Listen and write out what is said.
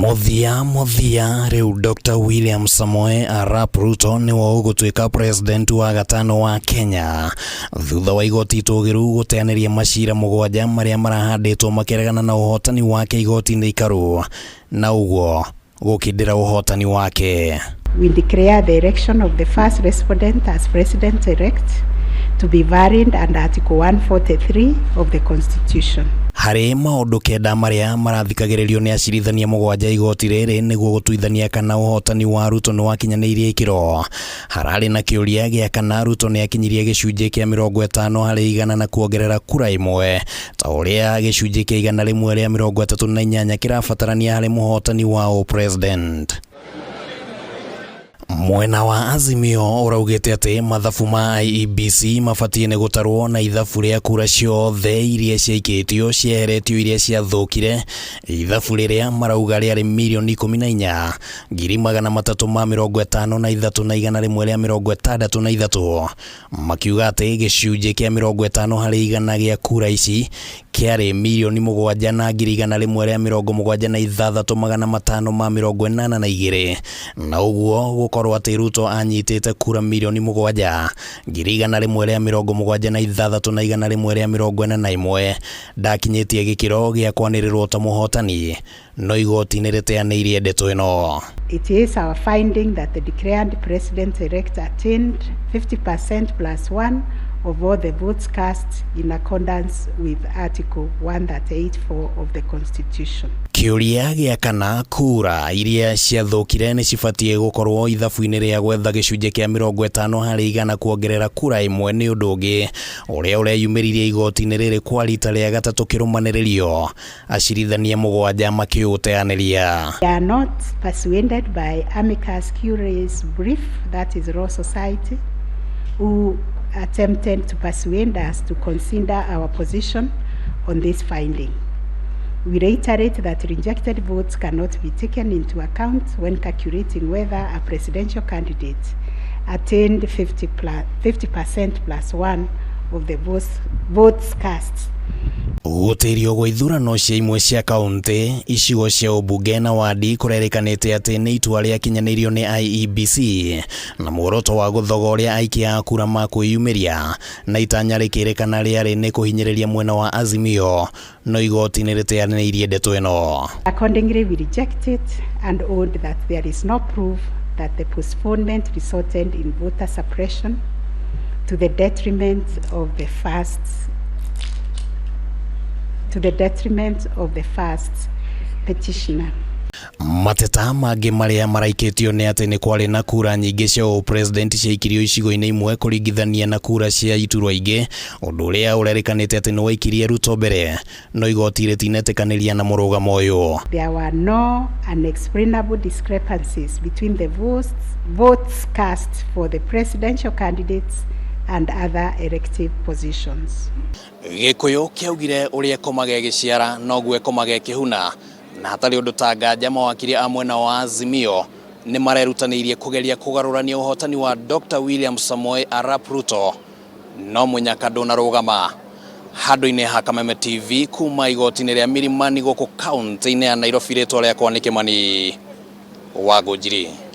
Mũthia mũthia rĩu Dr. William Samoei Arap Ruto nĩwe ũgũtuĩka president wa gatano wa Kenya thutha wa igoti itũgĩru gũteanĩria macira 7 marĩa marahandĩtwo makĩregana na ũhotani wake igoti-inĩ ikaru na ũguo gũkindĩra ũhotani wake. We declare the election of the first respondent as president-elect to be valid under Article 143 of the Constitution. Harĩ maũndũ 9 marĩa marathikagĩrĩrio nĩ acirithania 7 igoti rĩrĩ nĩguo gũtuithania kana ũhotani wa Ruto nĩ wakinyanĩirie ikĩro. Hararĩ na kĩũria gĩa kana Ruto nĩ akinyirie gĩcunjĩ kĩa 50% na kuongerera kura 1 ta ũrĩa gĩcunjĩ kĩa 138 kĩrabatarania harĩ mũhotani wa ũpresident. Mwena wa Azimio ũraugĩte atĩ mathabu ma IEBC mabatiĩ nĩ gũtarwo na ithabu rĩa kura ciothe iria ciaikĩtio cieheretio iria ciathũkire, ithabu rĩrĩa marauga rĩarĩ 14,353,163, makiuga atĩ gĩcunjĩ kĩa 50% gĩa kura ici kĩarĩ 7,176,582, na ũguo gũkorwo atĩ Ruto anyitĩte kura 7,176,141 ndakinyĩtie gĩkĩro gĩa kwanĩrĩrwo ta mũhotani, no igoti nĩ rĩteanĩirie ndeto ĩno. It is our finding that the declared president-elect attained 50% plus 1 of all the votes cast in accordance with Article 138.4 of the Constitution. Kĩũria gĩa kana kura iria ciathũkire nĩ cibatiĩ gũkorwo ithabu-inĩ rĩa gwetha gĩcunjĩ kĩa 50% kuongerera kura 1 nĩ ũndũ ũngĩ ũrĩa ũreyumĩririe igoti-inĩ rĩrĩ kwa rita rĩa gatatũ kĩrũmanĩrĩrio, acirithania 7 makĩũteanĩria. They are not persuaded by amicus curiae's brief, that is Law Society, who attempted to persuade us to consider our position on this finding. We reiterate that rejected votes cannot be taken into account when calculating whether a presidential candidate attained 50% plus 1 of the votes cast. Gũtĩrio gwa ithurano cia imwe cia kaunti, icigo cia ũmbunge na wadi kũrerĩkanĩte atĩ nĩ itua rĩakinyanĩirio nĩ IEBC na muoroto wa gũthoga ũrĩa aikia a kura makwĩyumĩria, na itanya rĩkĩrĩkana rĩarĩ nĩ kũhinyĩrĩria mwena wa Azimio, no igoti nĩ rĩteanĩirie ndeto ĩno. Accordingly, we reject it and hold that there is no proof that the postponement resulted in voter suppression to the detriment of the first to the detriment of the first petitioner. Mateta mangĩ marĩa maraikĩtio nĩ atĩ nĩ kwarĩ na kura nyingĩ cia ũpresident ciaikirio icigo-inĩ imwe kũringithania na kura cia iturwa ingĩ, ũndũ ũrĩa ũrerĩkanĩte atĩ nĩ waikirie Ruto mbere, no igoti rĩtinetĩkanĩria na mũrũgamo ũyũ. There were no unexplainable discrepancies between the votes cast for the presidential candidates and other elective positions. Gĩkũyũ kĩaugire ũrĩa ĩkomaga ĩgĩciara noguo ĩkomaga ĩkĩhuna, na hatarĩ ũndũ ta nganja mawakiri a mwena wa Azimio nĩ marerutanĩirie kũgeria kũgarũrania ũhotani wa Dr. William Samoei Arap Ruto, no mũnyaka ndũnarũgama. Handũ-inĩ ha Kameme TV kuma igoti-inĩ rĩa Milimani gũkũ kaunti-inĩ ya Nairobi, rĩtwa rĩakwa nĩ Kĩmani wa Ngũnjiri.